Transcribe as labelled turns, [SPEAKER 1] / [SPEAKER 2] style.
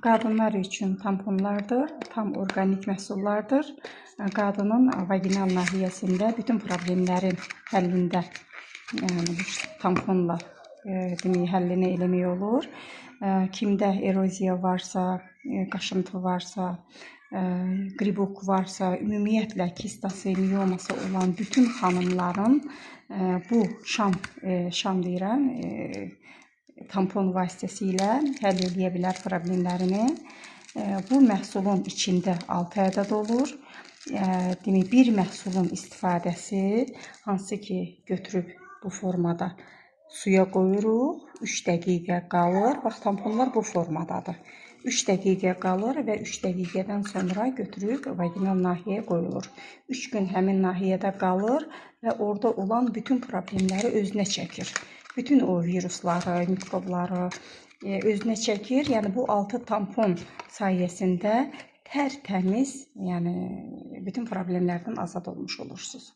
[SPEAKER 1] Qadınlar üçün tamponlardır, tam orqanik məhsullardır. Qadının vaginal nahiyəsində bütün problemlərin həllində, yəni bu tamponla demək həllini eləmək olur. Kimdə eroziya varsa, qaşıntı varsa, qribok varsa, ümumiyyətlə kistası, miyoması olan bütün xanımların bu şam, şam deyirəm, tampon vasitəsilə həll eləyə bilər problemlərini. Bu məhsulun içində 6 ədəd olur. Demək, bir məhsulun istifadəsi, hansı ki götürüb bu formada suya qoyuruq, 3 dəqiqə qalır. Bax, tamponlar bu formadadır. 3 dəqiqə qalır və 3 dəqiqədən sonra götürüb vaginal nahiyəyə qoyulur. 3 gün həmin nahiyədə qalır və orada olan bütün problemləri özünə çəkir. Bütün o virusları, mikrobları özünə çəkir. Yəni bu 6 tampon sayəsində tərtəmiz, yəni bütün problemlərdən azad olmuş olursunuz.